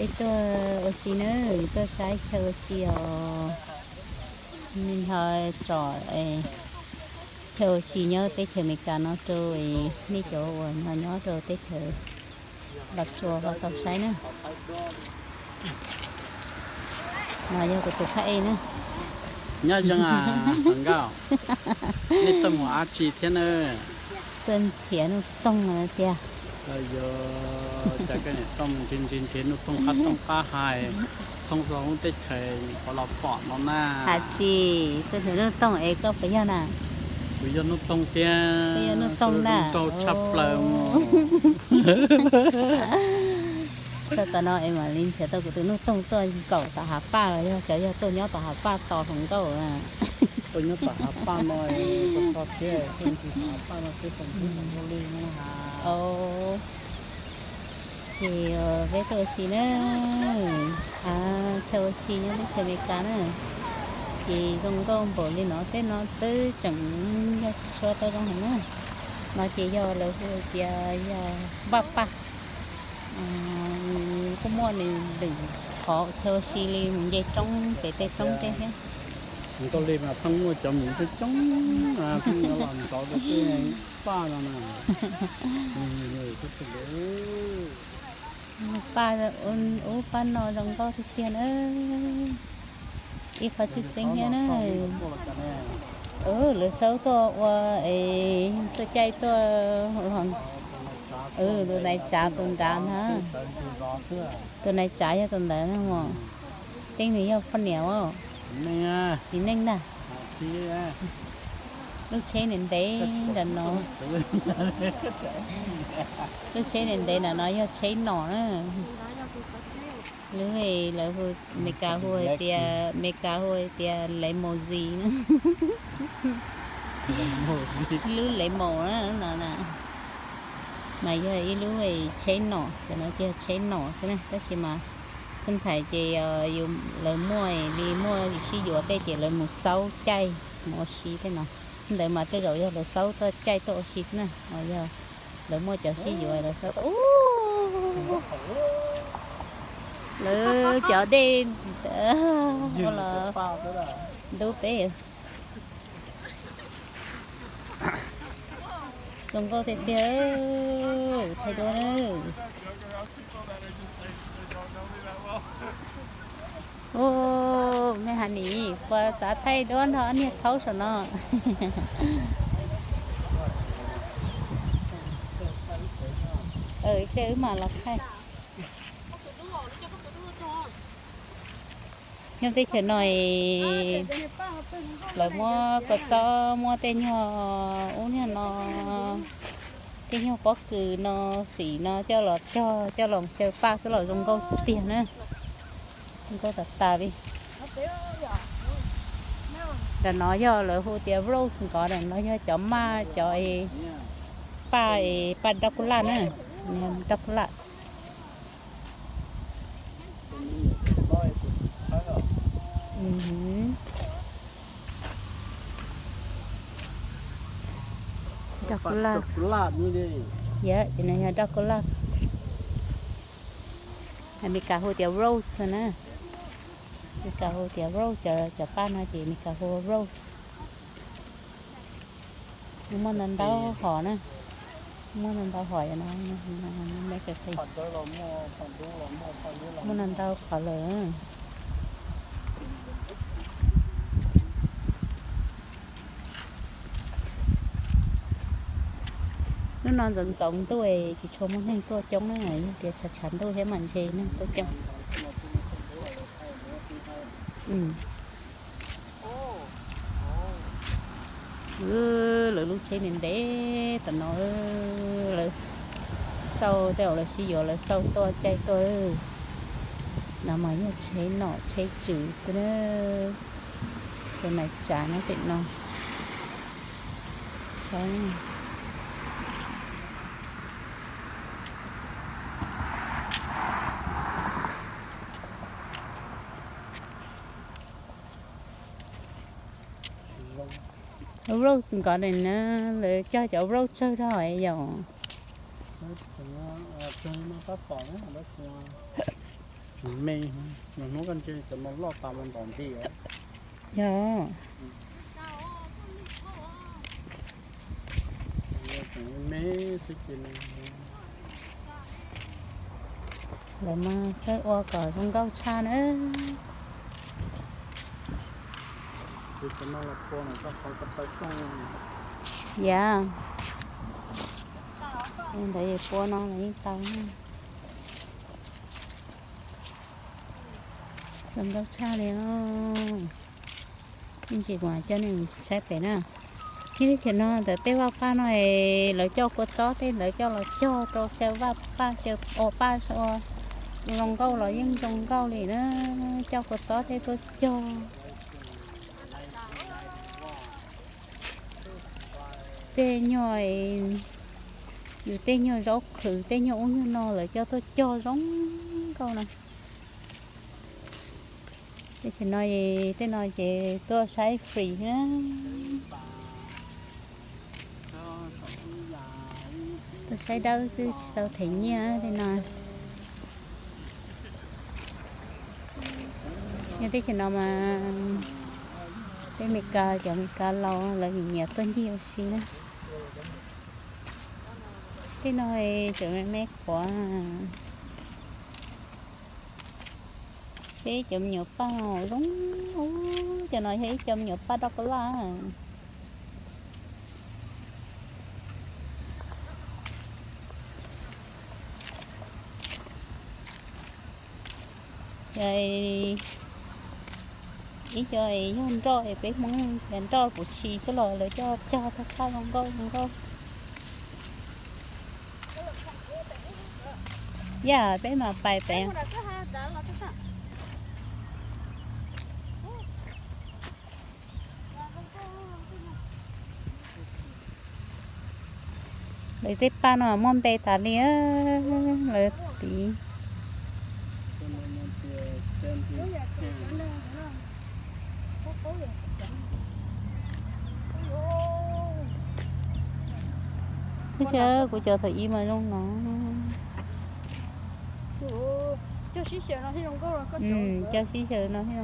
Peb tuaj ua si nawb, tuaj saib chaw ua si os. Nws yog tsom chaw ua si nyob teb chaws Amelikas no rau nej cov uas nyob rau teb chaws Los Tsuas ho tau saib na. No yog kuv tus phab ej na. Nyob zoo a, Nkauj, nej tuaj mus dab tsi thiab na? Tuaj nrhiav nuj toog tiag. Yog, cas koj niam tuaj mus nrhiav nrhiav nrhiav nuj toog qab toog qab hais, thoob rau lub teb chaws nyuam qhuav los pom no na. Hais tsis, tuaj nrhiav nuj toog es koj puas yog na? Kuv yog nuj toog tiag. Koj yog nuj toog na? Nraug tshaj plaws. Txog tom no es mam li nrhiav tau kuv tus nuj toog tuaj nkaum tom hav paj los yog xyov yog tuaj nyob tom hav paj tos hluas nkauj na. Tuaj nyob tom hav paj no, tso thiab, tuaj nyob tom hav paj no xwb, tau ntuj tau li no na. Ces peb tuaj ua si na, chaw ua si nyob teb chaws Amelikas na. Ces zoo nkauj npaum li no, tej no twb tseem yog tsis tshua tau zoo heev na. No ces yog lawv hu tias yog npaj paj. Kuj muaj nws lwm qhov chaw ua si li mus nce roob pem tej roob tej thiab. Nkauj li mas pheej muaj cov mus coob coob, pheej los ntxov rau tej paj no na. Paj, ub, paj no zoo nkauj tiag tiag na. Ib qho tshwj xeeb thiab na. Lawv saub tuaj ua es tuaj caij tuaj los. Tus nais tsav tus nrad na. Tus nais tsav yog tus ntawd na mos. Teeb nws yog poj niam os. Txiv neej ntag. Lub tsheb ntev ntev nram no. Lub tsheb ntev ntev nram no yog tsheb nom na. Lub, lawv hu, Amelikas hu hais tias, Amelikas hu hais tias limousine na. Lub limousine na no na. Mas yog ib lub tsheb nom, cov no ces yog tsheb nom xwb na, tab sis mas sometimes ces lawv muaj li muaj sib yuav tej ces lawv mus xaub caij mus ua si tej no. Ntawd mas tej zaum yog lawv xaub tuaj caij tuaj ua si xwb na, yog lawv muaj cov sib yuav lawv xaub tuaj. Lawv cov dej ua los ntub peb. Zoo nkauj tiag tiag, thaij duab na. Ub, mej has nim puas xav thaij duab nrog ob niag thaub saum no? Seb wb mam los thaij. Nyob teb chaws no lawv muab kua txob, muab tej nyuag ub nyuag no, tej nyuag pob kws no, xim no coj los cog, coj los xyaw paj xwb los zoo nkauj tiag na. Zoo nkauj tas tas li. Ntawm no yog lawv hu tias rose nkos, ntawm no yog cov maj, cov paj, paj Dracula na, Dracula. Dracula. Yog, ces no yog Dracula. Amelikas hu tias rose na. Amelikas hu tias rose, cov paj no ces Amelikas hu rose. Muaj ntau ntau hom na. Muaj ntau ntau hom no. Muaj ntau ntau color. Hnub no ntxoov ntxoov ntuj tsis tshua muaj neeg tuaj coob na, yog tias tshav tshav ntuj thiab mas ntshe neeg tuaj coob. Lawv lub tsheb ntev ntev tom no, lawv xauj tej zaum lawv sib yuav lawv xauj tuaj caij tuaj. No mas yog tsheb nom tsheb tswv xwb na. Tus nais tsav nyob pem no. Rose nkawd na, lawv cog cov rose tsawg rau yom. Me, hnub koj ntsia cov no loj tas mus ntaus nti os. Yog. Me xwb ces. Lawv mas txawj ua kom zoo nkauj tshaj na. Yam, ntawd yus pua no los yeej tau. Zoo nkauj tshaj li os. Ib ntsis kuv coj nej saib pem na. Ib teb chaws no ntawm tej vaj paj no es lawv coj kua txob tej ntawd coj los cog rau xyaw vaj paj xyaw o paj ua zoo nkauj los yeej zoo nkauj li na. Coj kua txob tej tuaj cog. Tej nyuag, yus tej nyuag zaub qhwv tej nyuag ub nyuag no lawv coj tuaj cog zoo nkauj na. Tej no, tej no ces tuaj saib free na. Tuaj saib dawb xwb tsis tau them nyiaj tej no. Yog teb chaws no mas peb Meskas, cov Meskas laus lawv nyiam tuaj ncig ua si na. Tej no tseem me me qhuav. Seb cov me nyuam paj zoo, cov no yog ib co me nyuam paj doj kab laj. Ib co yog nroj es peb Hmoob tias nroj kuv tshis xwb los lawv coj cog tag paj zoo nkauj zoo nkauj. Yam peb mas pais pem. Lawv tej paj no muaj npe tas li lawv tiv. Tab sis kuv cov thaum ub mas zoo no. Cog sib xyaw no thiaj zoo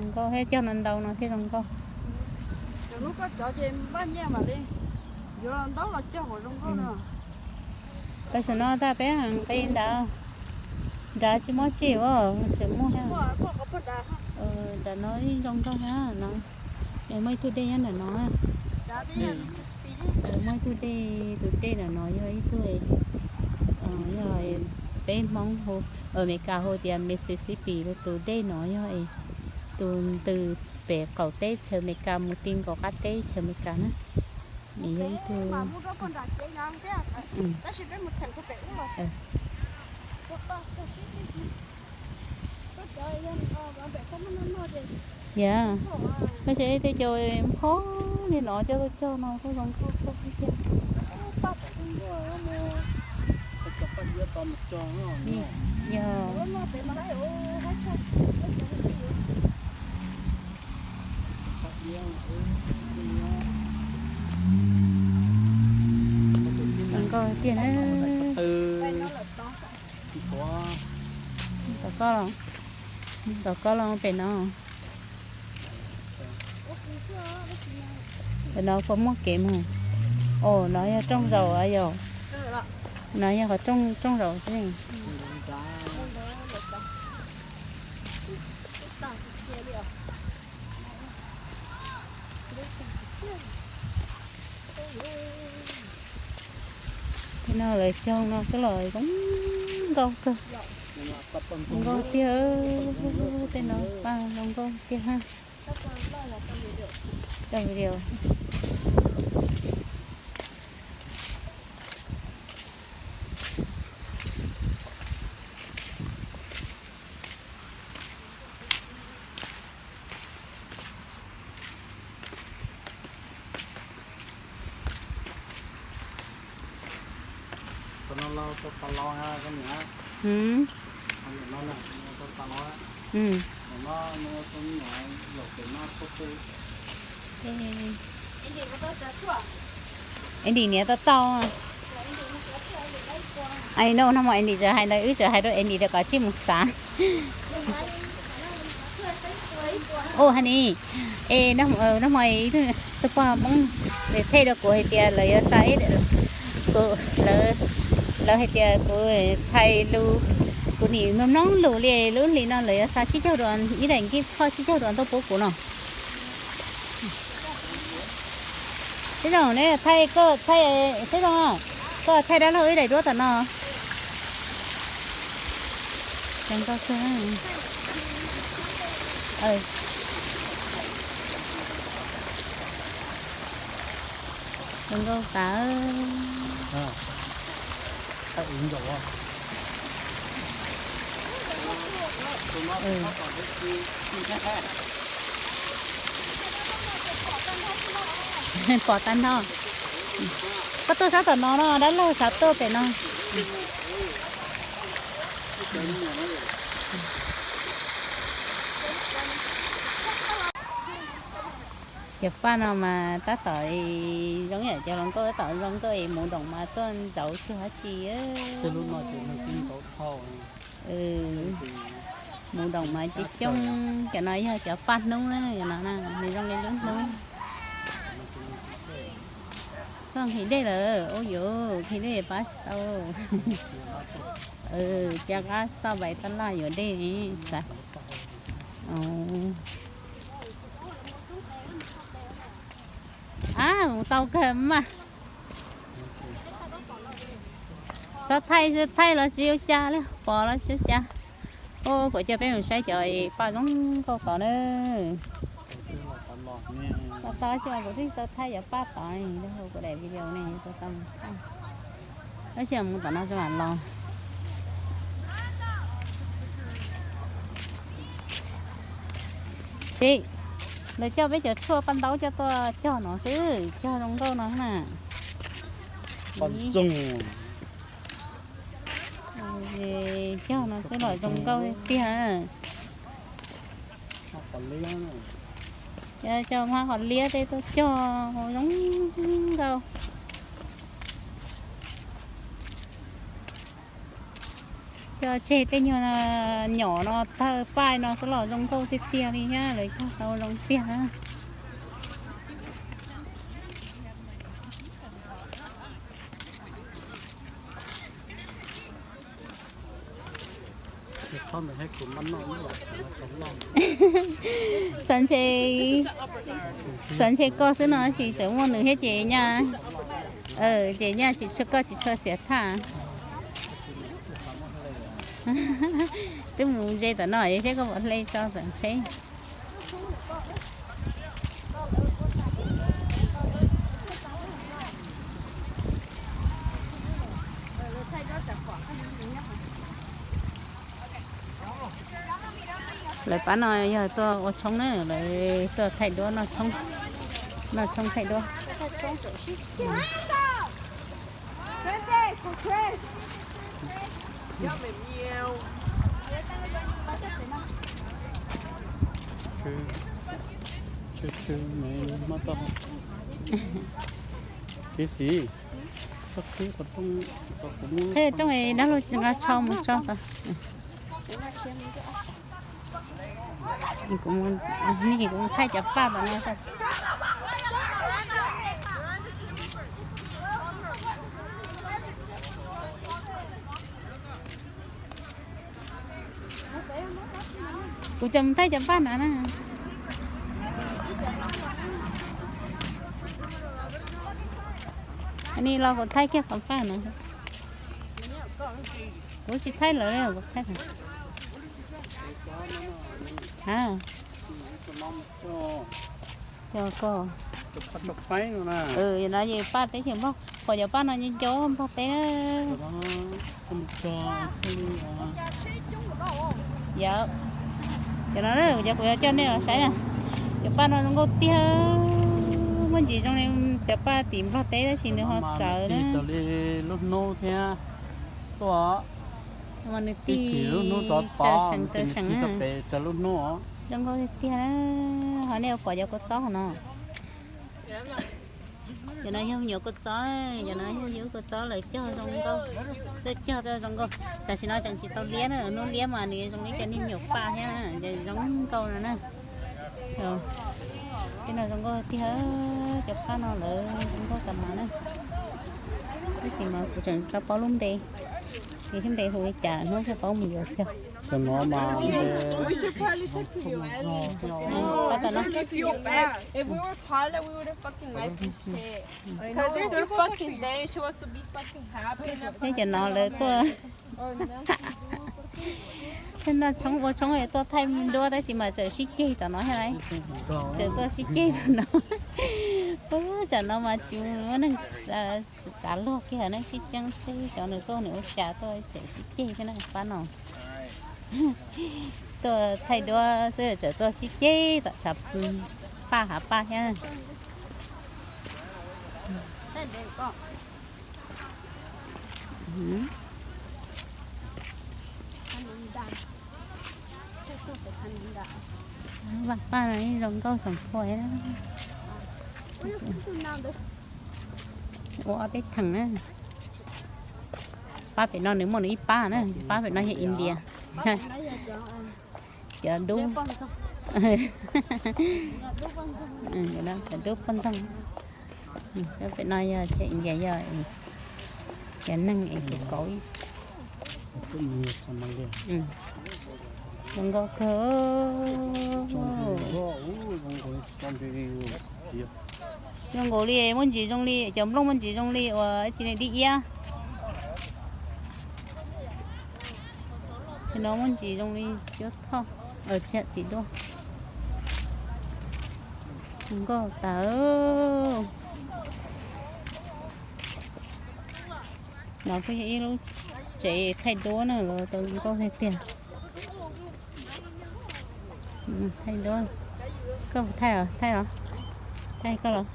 nkauj, thiab cog no ntau no thiaj zoo nkauj. Peb saum no tag peb nqis nrad, nrad tsis muaj tseg, tseem muaj. Nrad no zoo nkauj thiab no. Muaj ib tug dej nyob ntawm no. Muaj ib tug dej, tus dej ntawm no yog ib tug, yog peb Hmoob hu, Amelikas hu tias Mississippi, tus dej no yog tus ntws pem qaum teb chaws Amelikas mus ti nkaus qab teb chaws Amelikas na. Yog ib tug, yog, koj saib tej cov nphob li no coj tuaj cog no kuj zoo nkauj kawg thiab tiag. Yog, zoo nkauj tiag na. Tom koj los, tom koj los pem no. Pem no puas muaj kev mus? Os, no yog rooj zaum yom. No yog qhov rooj zaum xwb. Tej no lawv cog no xwb los zoo nkauj kawg. Zoo nkauj tiag, tej no paj zoo nkauj tiag ha. Tso video. Andy niam tau tau. Ai no no mas Andy tseem hais ntawd, wb tseem hais rau Andy tias kom tsij mus xav. Ua hais ni, es nag hmo ib tug pog Hmoob nws thaij rau kuv hais tias lawv yuav xa, lawv hais tias kuv txhais lus, kuv nim mloog mloog lus li lub hlis no lawv yuav xa tsib caug duas, ib daim nkij phoj tsib caug duas ntuj pub kuv no. Seb zoo ne, thaij koj thaij, seb zoo, koj thaij dab laug ib daim duab tom no. Zoo nkauj tas. Pom tag nrho. Koj tuaj sab tom no no, dab laug xav tuaj pem no. Cov paj no mas tab tom zoo yam cov hluas nkauj, tab tom zoo nkauj es mus doom mas tuaj ntsaum cuag dab tsi. Mus doom mas coob coob, cov no yog cov paj hnub na, cov no na, nws zoo li lub hnub. Koj nqhis dej lawm, ua yuav nqhis dej pab tsis tau. Cia qab toj pais taj laj yuav dej xav. Ab, mus tau kawg mas. Txhob thaij, thaij los tsis ua cas li, pom los tsis ua cas. Ua kuv coj peb mus saib cov paj zoo nkauj tod na. Los tau tsis, kuv twb tsis tau thaij cov paj tod, kuv daim video ne tau tau mus thaij. Tab sis mus tom no tsis mam los. Tsis, lawv coj peb cov tshuaj paj ntaub coj tuaj cog no xwb, cog zoo nkauj no na. Cog no xwb los zoo nkauj tiag. Cov hmab qhov liab tej tuaj cog zoo nkauj. Cog tseg tej nyuag nyom no tawg paj no xwb los zoo nkauj tiag tiag li thiab, lawv cog tau zoo tiag na. Xav ntshe, xav ntshe koj xwb no tab sis tseem muaj nws thiab ces nyaj, ces nyaj tsis tshua, koj tsis tshua xiam thaj. Twb mus ze tom no es seb koj puas hle tso tom tsheb. Lawv pab no yog tuaj ua tshoob na, lawv tuaj thaij duab noj tshoob, noj tshoob thaij duab. Qhib rooj dab laug nqa tsho mus tso tod. Kuv mus thaij cov paj tom no. Kuv tseem mus thaij cov paj no na. Ni los kuv thaij kiag qhov paj no. Kuv tsis thaij lawv li, kuv thaij. Cov ko, no ces paj teb chaws Nplog, pom cov paj no nco nco Nplog teb na. Yog, cov no na, cov kuv yuav coj nej los saib na. Cov paj no zoo nkauj tiag, muaj ntsis zoo li cov paj tim Nplog teb tab sis nws ho txawv na. Lub hnub thiab tuaj, mas nws tig raws seem raws seem na. Zoo nkauj tiag tiag na, ho nej ua pom cov kua txob hov no. Cov no yog me nyuam kua txob, cov no yog yub kua txob lawv cog zoo nkauj, tuaj cog tuaj zoo nkauj. Tam sim no tseem tsis tau liab na, hnub liab mas nws zoo li cov niag me nyuam paj thiab na, ces zoo nkauj no na. Tej no zoo nkauj tiag, cov paj no lawv zoo nkauj tas mas na. Tab sis mas kuv tseem tsis tau paub lub npe, es lub npe hu li cas hnub thiaj paub mus yuav cog. Cov no mas If we were Paula, we would have fucking life and shit. Because there's a fucking day she wants to be fucking happy. Thiab cov no lawv tuaj, thiab noj tshoob ua tshoob tuaj thaij duab tab sis mas tseem sib ceg tom no thiab lauj. Tseem tuaj sib ceg tom no. Ua tsam no mas tsis muaj neeg xav luag kiag, neeg sib ceeb xwb, xyov nws tuaj nws ua cas tuaj tseem sib ceg thiab na pab no. Tuaj thaij duab xwb tseem tuaj sib ceg tom tshav paj hav paj thiab. Vaj paj no zoo nkauj xoom pua. Ua ob peb theem na. Pab pem no nws muaj nws ib pab na, pab pem no yog India. Cov dub, cov dub poj ntxoog. Pab pem no yog tsev India, yog cov neeg es tus kauv. Zoo nkauj kawg. Zoo nkaus li muaj ntsis zoo li cov nplooj, muaj ntsis zoo li uas tsis dib iab. Ces no muaj ntsis zoo li cuab thoj, tsis yog txiv duaj. Zoo nkauj tas. No kuj yog ib lub tsev thaij duab na, los tau zoo nkauj tiag tiag. Thaij duab. Koj puas thaij os? Thaij los? Thaij koj los?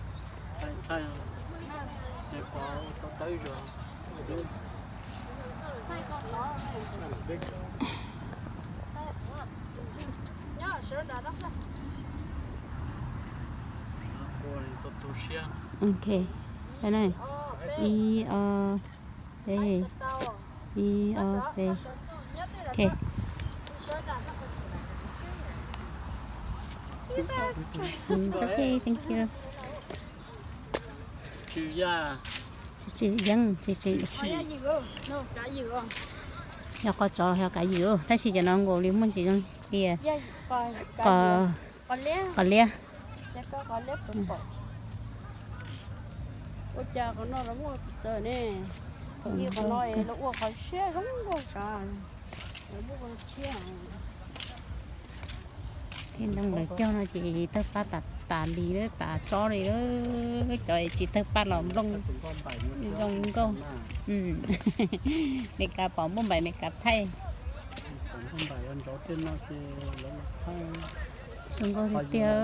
Ok. Ib, ob, peb. Ib, ob, peb. Ok. Ok, thank you. Tsw tsw yeeb, tsw tsw. Yog qos tsov los yog kav ywm, tab sis cov no nkaus li muaj ntsis zoo li qos liab. Ua cas qhov no lawv muaj txawv ne? Qhov no lawv ua qhov siab zoo nkauj tas. Tej neeg lawv cog no ces tawg paj tas tas li, tas tsob li lawm. Cov tsis tawg paj los nplooj zoo nkauj. Meskas pom npauj npaim Meskas thaij. Zoo nkauj tiag tiag.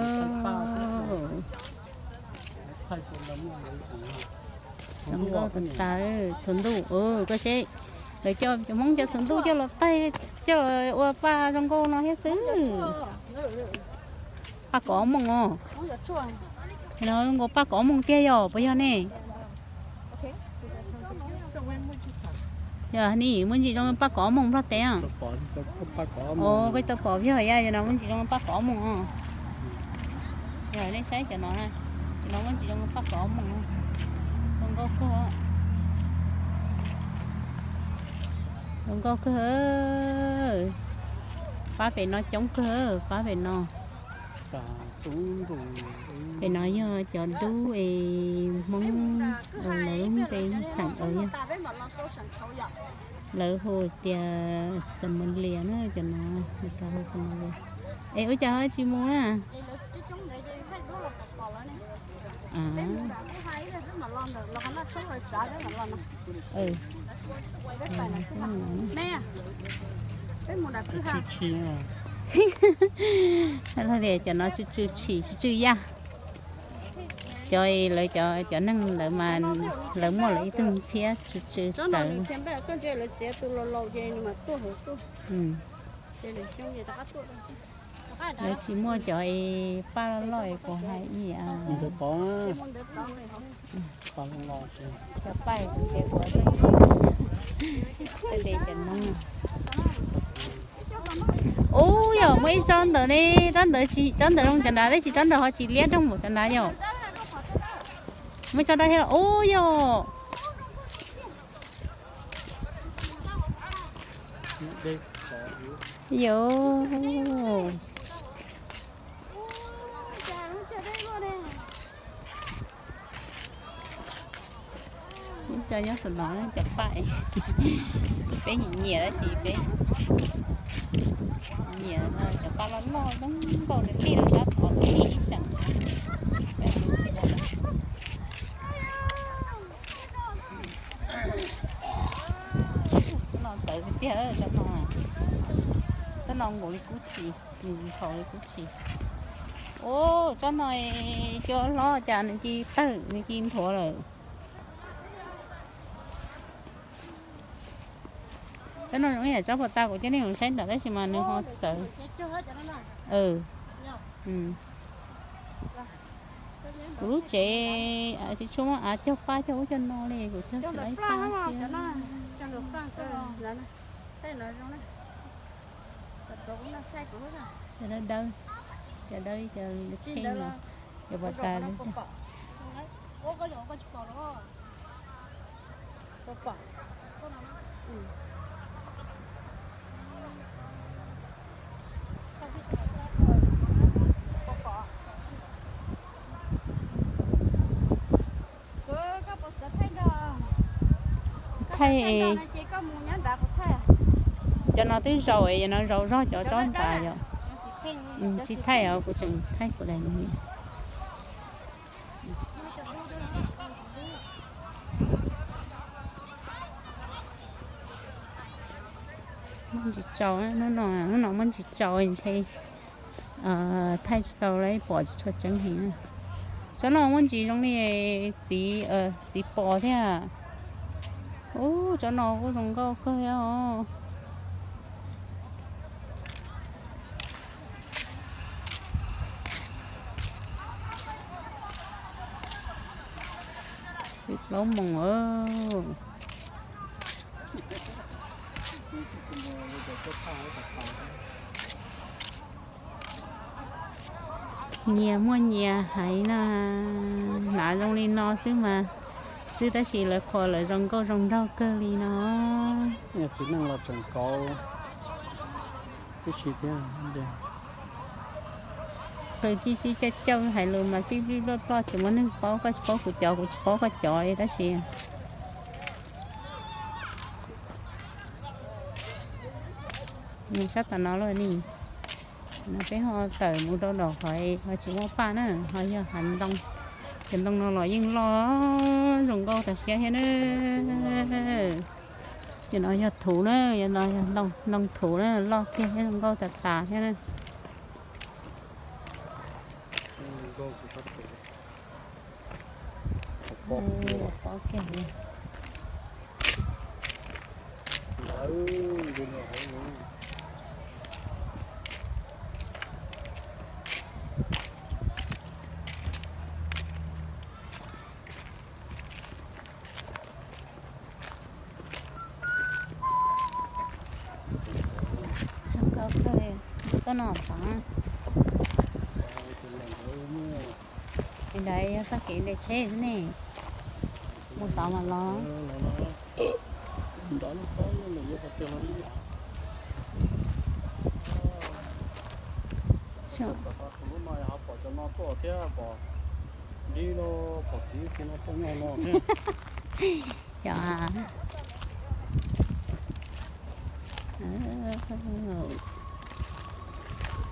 Zoo nkauj tas tas. Txhuv ntuj, koj seb, lawv coj cov Hmoob cov txhuv ntuj coj los taig, coj los ua paj zoo nkauj no thiab xwb. Paj kov moos os. No zoo nkaus paj kov moos tiag yog puas yog ne? Yog ne, muaj ntsis zoo paj kov moos Nplog teb. Os, koj tau pom yog ya, no muaj ntsis zoo paj kov moos os. Yog nej saib cov no, cov no muaj ntsis zoo paj kov moos. Zoo nkauj kawg. Zoo nkauj kawg. Pab pem no coob kawg, pab pem no. Pem no yog cov dub es Hmoob, lawv lub npe xeem, lawv hu tias Somalia na, cov no Meskas hu Somalia. Es ua cas ho tsis mus na? Tias cov no tsw tsw tshis tsw tsw yaj. Cov lawv cov neeg ntawd mas lawv muaj lawv ib tug ntxhiab tsw tsw txawv. Lawv tsis muaj cov es paj loj loj es kuv hais ib yam. Cov paj es kuv ces kuv tej de cov noob. Ub yom, muaj ib tsob ntawd ne, tsob ntawd tsis, tsob ntawd zoo cov nrad, tab sis tsob ntawd ho tsis liab doog npaum cov nrad yom. Muaj tsob dawb thiab los ub yom. Yom. Ib co nyob saum no cov paj, peb nyiam nyiam tab sis peb nyiam cov paj loj loj zoo nkauj nws tij rau sab tod ib xeem. Tsob no txawv tiag tiag, tsob no, tsob no nkaus li kub tshis, nkaus li kub tshis. Ub, tsob no cua hlob cas nws cia tawg, nws cia nthuav lawm. Tsob no zoo ib yam tsob pos tas kuv coj nej mus saib nram tab sis mas nws ho txawv. Kuv lub tsev tsis tshua muaj av cog paj cog ub cog no li, kuv cog tsis laib paj thiab. Cov dawb dawb, cov dawb cov pos tas li. Thaij, cov no twb zaus es, no zaus zog cov tsob nrad yom. Tsis thaij os, kuv tseem thaij kuv daim. Muaj ntsis tsaus, hnub no muaj ntsis tsaus ntshe thaij tsis tau lawm, pom tsis tshua tseeb heev. Tsob no muaj ntsis zoo li txiv, txiv pos thiab. Ub, tsob no kuj zoo nkauj kawg os. Plaub moos. Nyias muaj nyias haiv na, hnav zoo li no xwb mas, xwb tab sis lawv qhuas lawv zoo nkauj zoo nraug kawg li no. Txiv neej los tseem kauv tib si thiab. Qw tib si caj cauj hais lus mas tib plij ploj ploj tsis muaj neeg paub, koj tsis paub kuv cov kuv tsis paub koj cov li tab sis. Mus sab tom no lawm ni. No peb ho tawm mus rau nram qhov ho tsis muaj paj na, ho yog hav ntoo. Cov ntoo no los yeej loj zoo nkauj tas siab thiab na. Cov no yog thuv na, cov no yog ntoo thuv na, loj tiag thiab zoo nkauj tas tas thiab na. Zoo nkauj kawg li, tsob no tod. Li ntawd yog txoj kev nres tsheb xwb ne. Mus tod mas los. Cov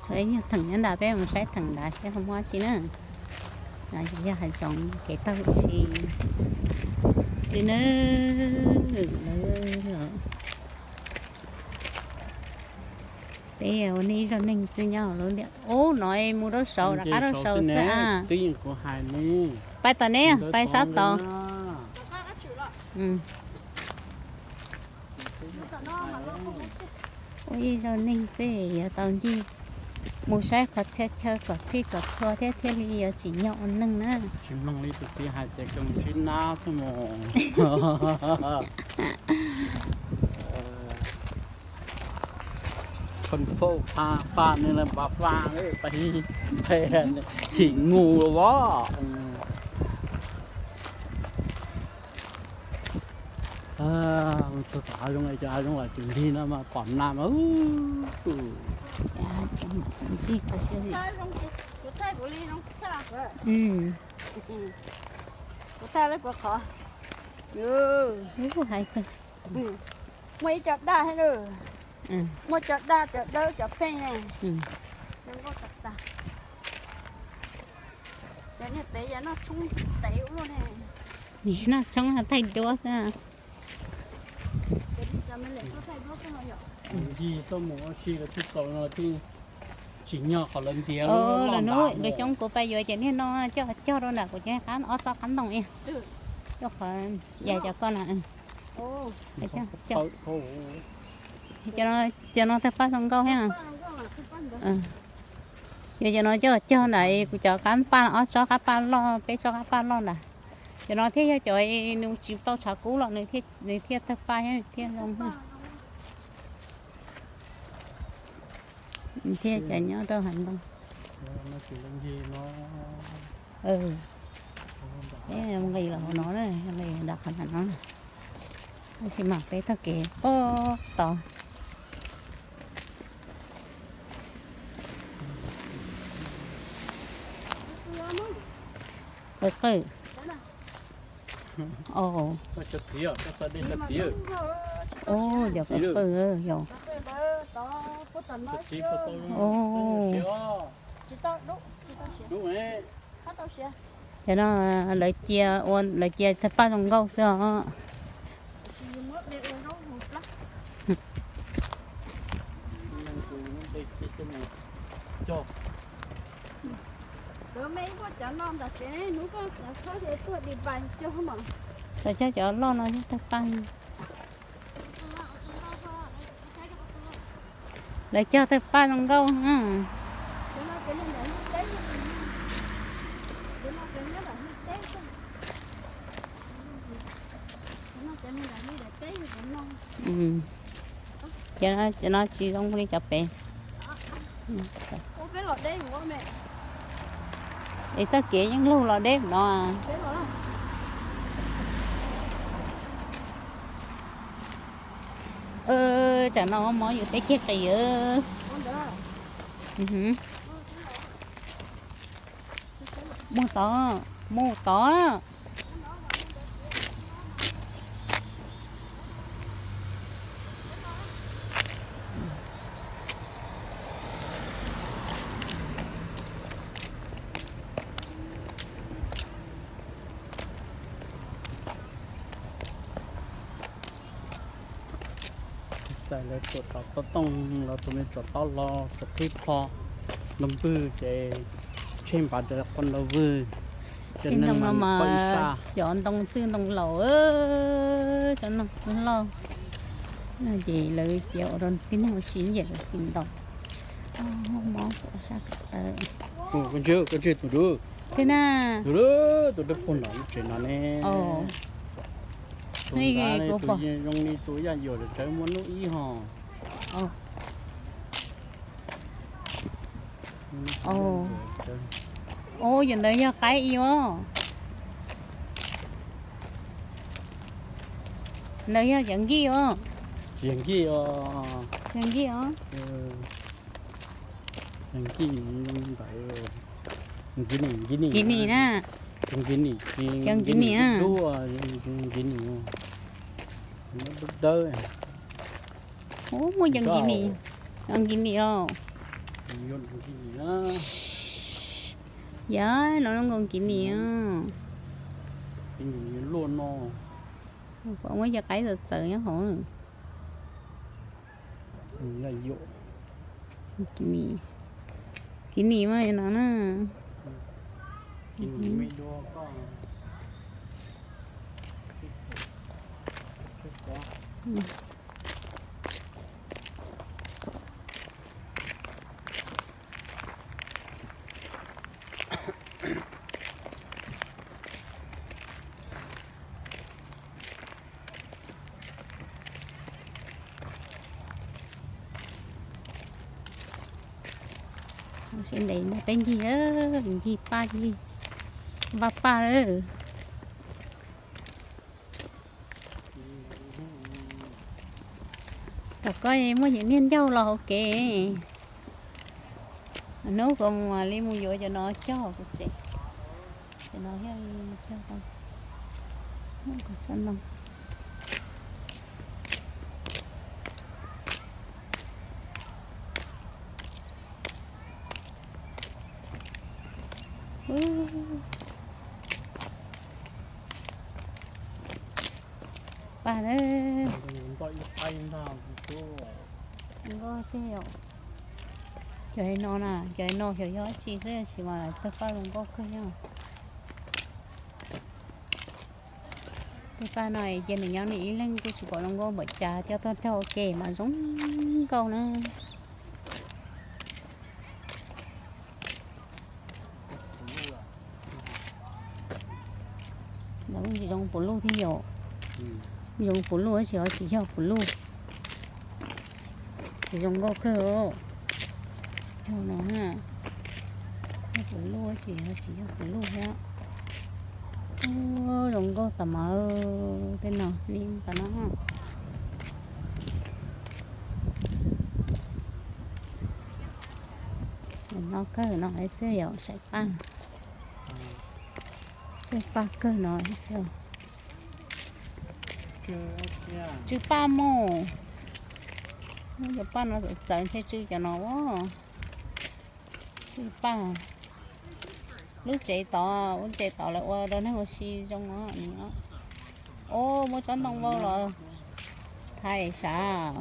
Tshuav ib nyuag theem nyob nrad, peb mus saib theem nrad seb ho muaj dab tsi na. No yog hav zoov kev taug huv si xwb na. Peb ua nej ib zaug neeg xwb nyob lub ntiaj, ub, no mus rau saud rov qab rau saud xwb. Pais tom neb, pais sab tod. Ua ib zaug neeg xwb yuav tau ncig Mus saib qhov txhia chaw kom txhij kom txhua thiab thiaj li yuav tsim nyog ua neeg na. Tsis mloog li tus txiv hais tias koj mus sib nab xwb mus. Khon fauj pha faj nws lawm npam faj pais chim ngus los as. Tus av zoo, cov av zoo los tsis nrig no mas pom na mas. Kuv thaij kuv li zoo tshaj. Kuv thaij lawv puas qhov. Hais tias muaj ib co daj thiab lawm. Muaj cov daj, cov dawb, cov pheej ne. Zoo nkauj tas tas. Cov niag pem yog noj tshoob tev ua luaj ne. Noj tshoob thaij duab xwb. Nti tuaj mus ua si lawv thiaj txaus no thiaj tsim nyog qhov lawv ntiav lub loj ntawd. Lwm xyoo kuv pais yuav cov niag no coj cog rau ntawm kuv cov qab ob txoj qab ntoo, coj qhov yam cov ko na. Cov no tawg paj zoo nkauj thiab. Yuav cov no coj cog ntawm kuv cov qab paj, ob tsob qab paj loj, peb tsob qab paj loj ntawd. Cov no thiaj yog cov nws tsis tau tshav kub los nws thiaj tawg paj thiab nws thiaj zoo. Nws thiaj cov nyob rau hav ntoo. Nqis los hauv no, nqis nram qhov nram no. Tab sis mas peb taug kev pob tod. Qw qw. Cov qw qw yog. Cov no lawv cia ua, lawv cia tawg paj zoo nkauj xwb os. Xav cog cov loj no cog tawg paj. Lawv cog tawg paj zoo nkauj. Cov no tsis zoo li cov pem. Es txoj kev yeej lug los deb no. Tsam no mob yus teb ceg qis. Mus tod, mus tod. Txais lawv tuam tov tob tooj los tus me tsov tob los tsov qhib plho los npwg ces tsheej npav ntawd qos ntaus vwg. Cov neeg no mas xyov ntoo txwj ntoo laus, cov neeg loj ces lawv cia ua rau tib neeg ua si ces lawv tsis ntaus. Mob sab ko taw. Koj ntseg tus dub. Tej na. Tus dub, tus dub puag nram lub tsev no ne. Tus ntawd tus zoo li tus yaj yuam rawv muaj hnub ib hos. Ua, yog ntawd yog qaib i os. Ntawd yog cov nkij os. Tsis yog nkij os. Tsis yog nkij os. Nkij ntawd, nkij nim, nkij nim, nkij nim na. Nkij nim, cov nkij nim, nkij nim, dub dub, nkij nim. Ua, muaj cov nkij nim, cov nkij nim os. Yog no zoo nkauj nkij nim. Luaj no. Muab cov qaib txawv txawv nyob hauv. Nkij nim, nkij nim mas no na. Sawv daws nrog peb ncig, ncig paj ncig, npaj paj lawm. Tom koj muaj cov niag ncauj los hauv kev. Hnub kuv mus li mus yuav cov no cog kuv tsev. Cov no thiaj cog tau. Muaj kom tsob ntoo. Paj na. Nkauj tiag yom. Cov no na, cov no xyov yog dab tsi xwb tab sis mas lawv tawg paj zoo nkauj kawg thiab. Tej paj no ces nws nyob nws ib leeg kuj tsis pom zoo nkauj npaum cas, coj tuaj cog ua ke mas zoo nkauj na. Lawv tsis zoo puv luj thiab yom. Zoo puv luj tab sis ho tsis yog puv luj. Tsis zoo nkauj kawg. Cog no, yog puv luj tab sis ho tsis yog puv luj thiab. Zoo nkauj tas mas, tej no li tas no. No kawg no xwb yom, saib paj. Saib paj kawg no xwb. Tsw paj mus. Muab cov paj no txawv txawv ntshe tsw cov no. Tsw paj. Lub tsev tod, lub tsev tod lawv ua rau neeg ua si zoo os. Ub, muab tsob ntoo vau los thaiv sav.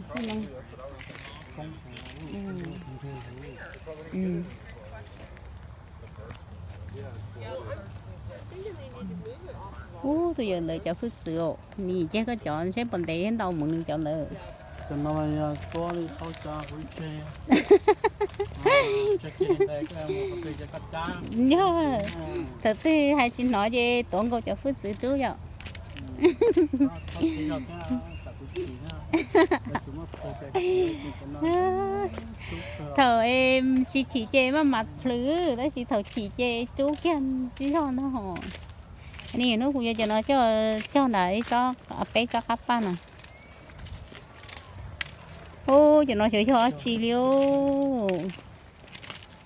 Ub, tus yawg ntawd cov hwj txwv, nws cia koj cov seb puas ntev thiab ntau mus nws cov ntawd. Yog, thaum twg hais tsis hnov ces tuav nkaus cov hwj txwv rub yom. Thaum tsis chim ces maj mam plhws, tab sis thaum chim ces rub kiag tsis zog ntag hos. Ni hnub kuv yuav cov no coj nram ib tsob, peb tsob qab paj no. Ub, cov no xyov yog dab tsi li.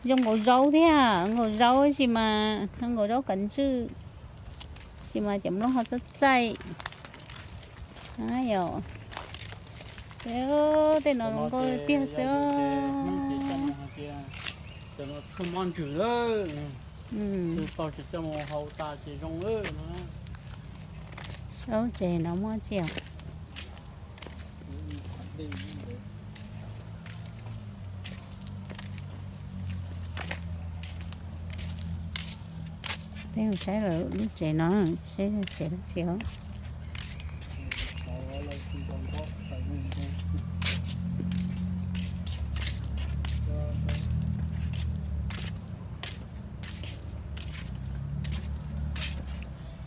Zoo nkaus zaub thiab, nkaus zaub tab sis mas, zoo nkaus zaub kav ntswj, tab sis mas cov nplooj ho txaij txaij. Yog, tej no zoo nkauj tiag xwb. Saub tsev no muaj tsi os? Peb mus saib lawv lub tsev no, saib tsev dab tsi os.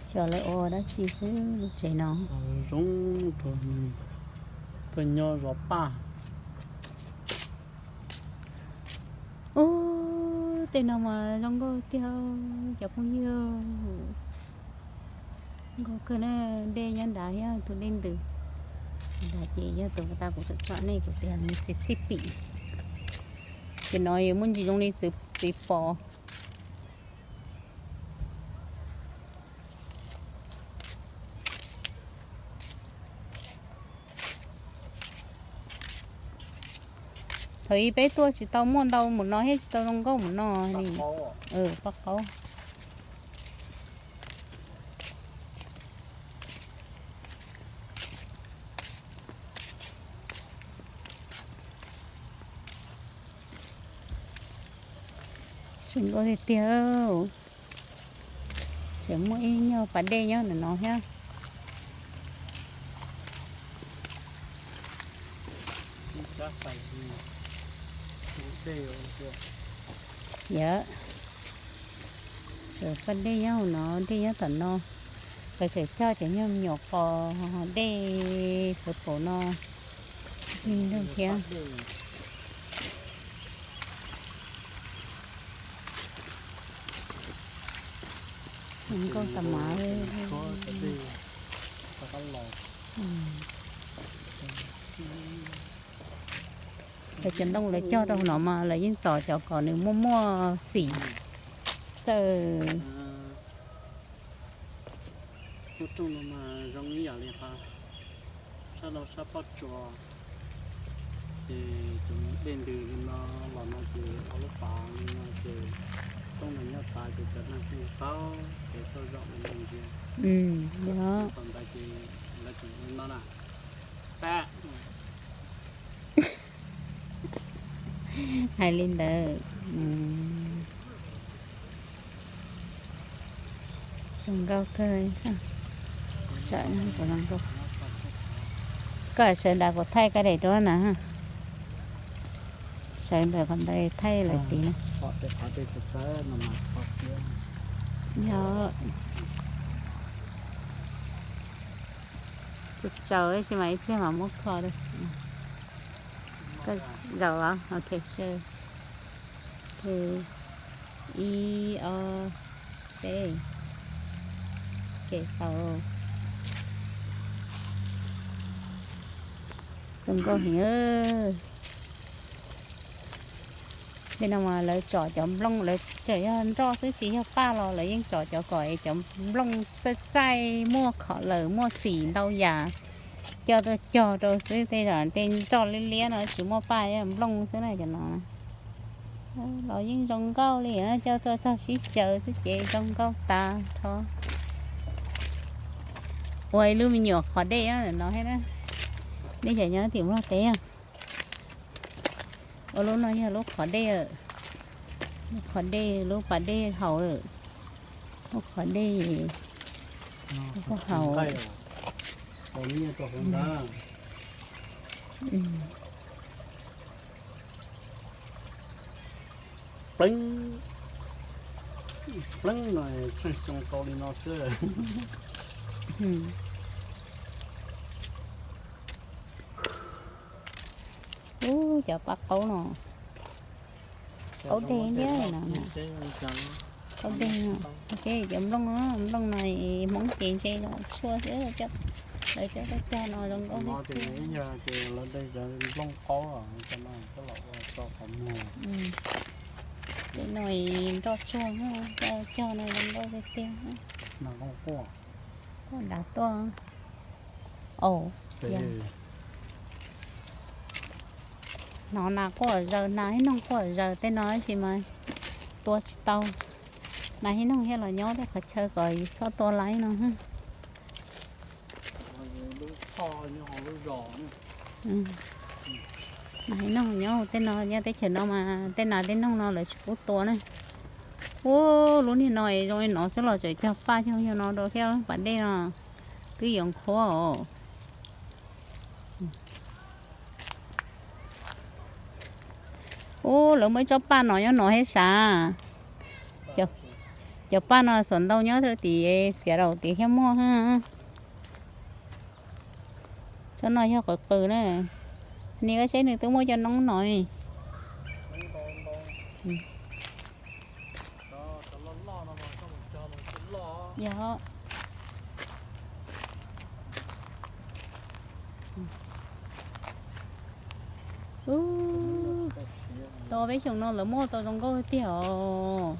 Xyov lawv ua dab tsi xwb lub tsev no. Zoo, tuaj nyob zov paj. Ub, tej no mas zoo nkauj tiag cov phooj ywg. Nkauj kawg na, dej nyob nrad thiab tus dej ntws. Nrad ces yog tus tas kuv tsom nej kuv tias Mississippi. Ces no yuav muaj ntsis zoo li txiv pos. Thaum ub peb tuaj tsis tau muaj ntau mus no thiab tsis tau zoo nkauj mus no li. Paj qaub. Zoo nkauj tiag tiag. Tseem muaj ib nyuag pas dej nyob ntawm no thiab. Yog, pas dej nyob hauv no, dej nyob tom no. Lawv tseem cog cov nyuag me nyuam qos dej purple no ntag thiab. Nkauj tas mas. Lawv cov ntoo lawv cog rau no mas lawv yeej txov cov kom nws muaj muaj xim txawj. Lub rooj no mas zoo ib yam li qhov sab no sab pob tsuas, ces cov dej ntws li no los no ces ua lub pas li no ces rooj no nyob tas ces cov neeg pheej tau ces tau zaum li no ntsia. Thaum ntawd ces lawv tseem li no na. Pab hais li ntawd. Zoo nkauj kawg. Koj sawv ntawd kuv thaij koj daim duab na. Sawv ntawd qhov ntawd thaij lawm tid na. Yog tsaus tsaus ib si mas ib pliag mas muab kho. Zaum los ok, ib ob peb, ke tau. Zoo nkauj heev. Tej no mas lawv tsom cov nplooj, lawv tseem yog nroj xwb tsis yog paj los lawv yeej tsom cov kom es cov nplooj txaij txaij muaj khov lawm muaj xim ntau yam coj tuaj cog rau xwb. Tej zaum tej nroj liab liab no tsis muaj paj, nplooj xwb na cov no. Los yeej zoo nkauj li, coj tuaj txog sib xyaw xwb ces zoo nkauj tas nrho. Ua ib lub me nyuam qhov dej no thiab na. Nej cov nyob tim Nplog teb, ua lub no yog lub qhov dej, lub qhov dej, lub pas dej haus lawm. Lub qhov dej haus. Pleeb, pleeb no tseem xyoo tau li no xwb. Ub, cov paj qaub no, qaub deg thiab no. Qaub deg, seb cov nplooj, nplooj no Hmoob ces ntshe tshuaj xwb, lawv coj tuaj cog no zoo nkauj. Ces lawv de cov nplooj qaub cov no coj los ua tso qhov muag. Tej no nroj tsuag, coj cog no zoo nkauj tiag tiag. Quaj dav tuaj. Hnov nas quaj zaws, nas ib noog quaj zaws tej no tab sis mas tua tsis tau. Nas ib noog thiaj los nyob tej qhov chaw kom xob tua laib no. Nas ib noog nyob tej no, nyob teb chaws no mas tej nas tej noog no lawv tsis pub tua na. Ub, lub niag no zoo li no xwb los tseem cog paj cog yog no rau thiab, pas dej no twb yuav qhuav os. Ub, lawv muaj ib tsob paj no nyob no thiab sav. Cov paj no xuas ntau nyob rau tim Xiav Laus tim thiab muaj. Tsob no yog qws qws na. Nim koj saib nws twb muaj cov noob no. Yog. Ub, tau peb xyoos no lawv muaj tau zoo nkauj tiag os.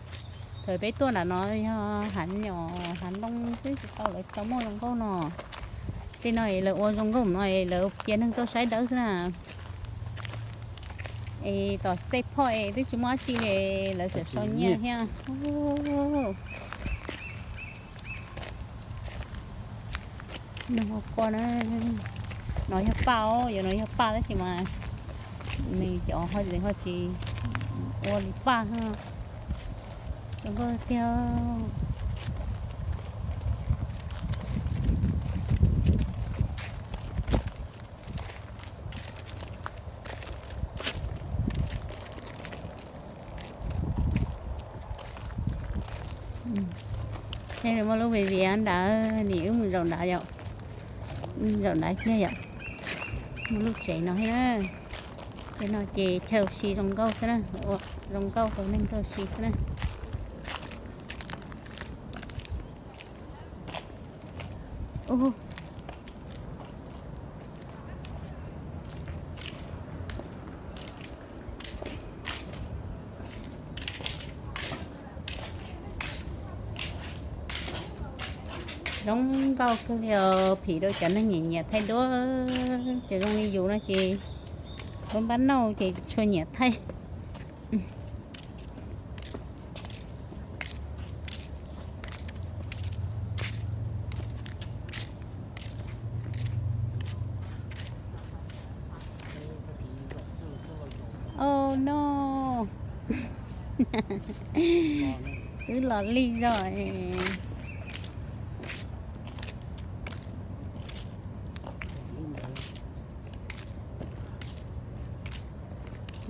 Thaum peb tuaj nram no yog hav nyom hav ntoo xwb tsis tau lawv tau muaj zoo nkauj no. Tej no es lawv ua zoo nkauj no es lawv cia neeg tuaj saib dawb xwb na. Es tom state park es twb tsis muaj dab tsi li, lawv tseem sau nyiaj thiab. Nws ho quaj na. No yog paj os, yuav no yog paj tab sis mas nws cov ho tsis ua li paj. Zoo nkauj tiag. Tej no muaj lub viv viv nrad, nim wb mus zaum nrad yom. Zaum nrad kiag yom. Muaj lub tsev no thiab. Tej no ces chaw ua si zoo nkauj xwb na, zoo nkauj rau neeg tuaj ua si xwb na. Zoo nkauj kawg li os, phim rau cov neeg nyiam nyiam thaij duab, ces zoo li yus no ces lub npab nauj ces tshua nyiam thaij. Oh no. Twb los lig zog.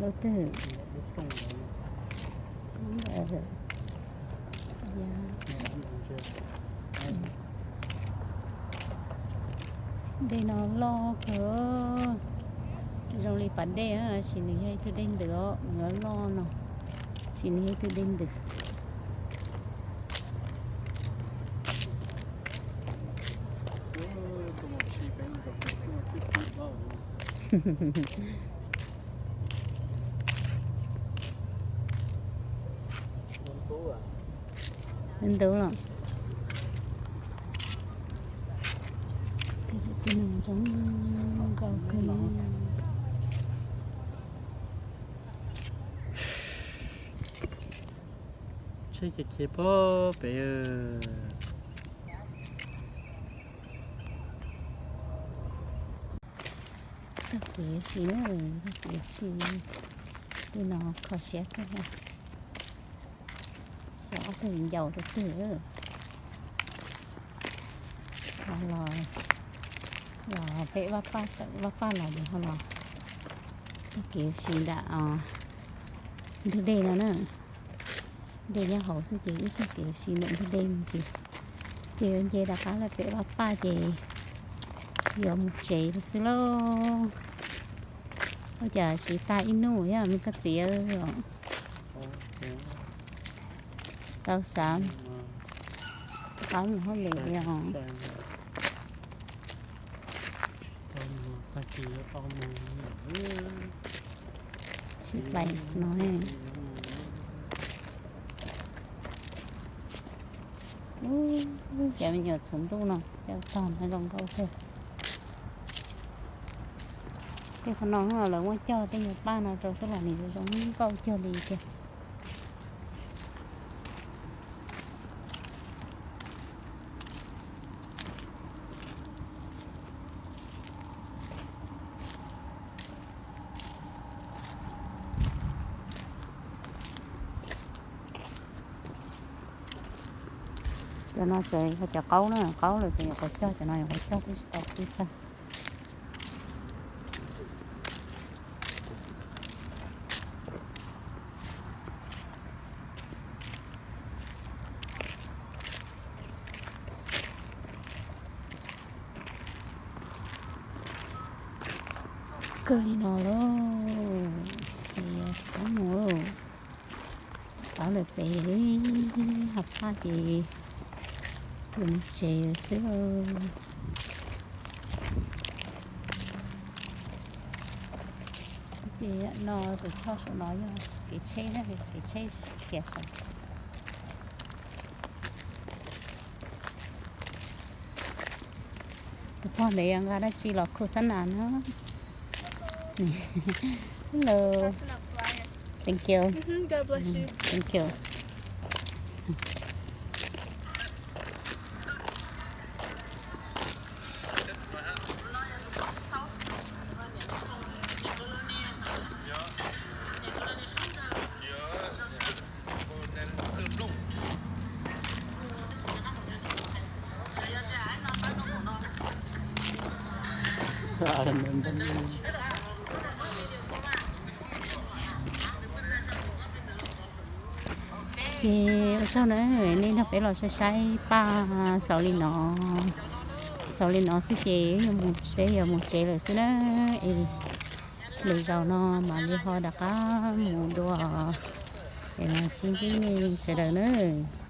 Lub twg? Dej no loj kawg, zoo li pas dej, tab sis nws yog ib tug dej ntws os, nws loj loj no, tab sis nws yog ib tug dej ntws. Ntub los. Tej no zoo nkauj kawg. Tsheb ces khiav pag pem. Tag kev si na, tag kev si. Tej no kho siab kawg. Xyov ob tug ncaus rau twg. Ho los, los pem Vaj Paj, Vaj Paj los ces ho los tag kev si nram ntug dej no na. Dej nyob hauv xwb ces wb tag kev si ntawm ntug dej no ces, ces yuav nce rov qab lawm pem Vaj Paj ces yuav mus tsev lawm xwb lauj. Ua cas siv tag ib hnub thiab me koj txiv os? Tsis tau xav rov qab mus hauj lwm li os. Sib pais no. Ub, cov me nyuam txhuv ntuj no coj tog no zoo nkauj kawg. Tej qhov no lawv muab cog tej nyuag paj no rau xwb los nws zoo nkauj cuag li tiag. Cov no tseem yog cov qaub na, qaub lawm tseem yuav quav cog, cov no yuav quav cog twb tsis tau qhib tag. Kawg li no lauj, es rov qab mus, rov qab lawm pem Hav Paj ces yuav mus tsev lawm xwb. Ces no tus choj saum no yog kev tsheb na, kev tsheb khiav saud. Tus pog ntawd yog nqa dab tsi los khu xab nas na? Hello. Thank you. Thank you. Ces ua tsaug na, nej nrog peb los saib saib paj xaus li no, xaus li no xwb ces yuav mus, peb yuav mus tsev lawm xwb na. Es lwm zaus no mam li ho rov qab mus dua, es mam sib ntsib nej sawv daws nawb.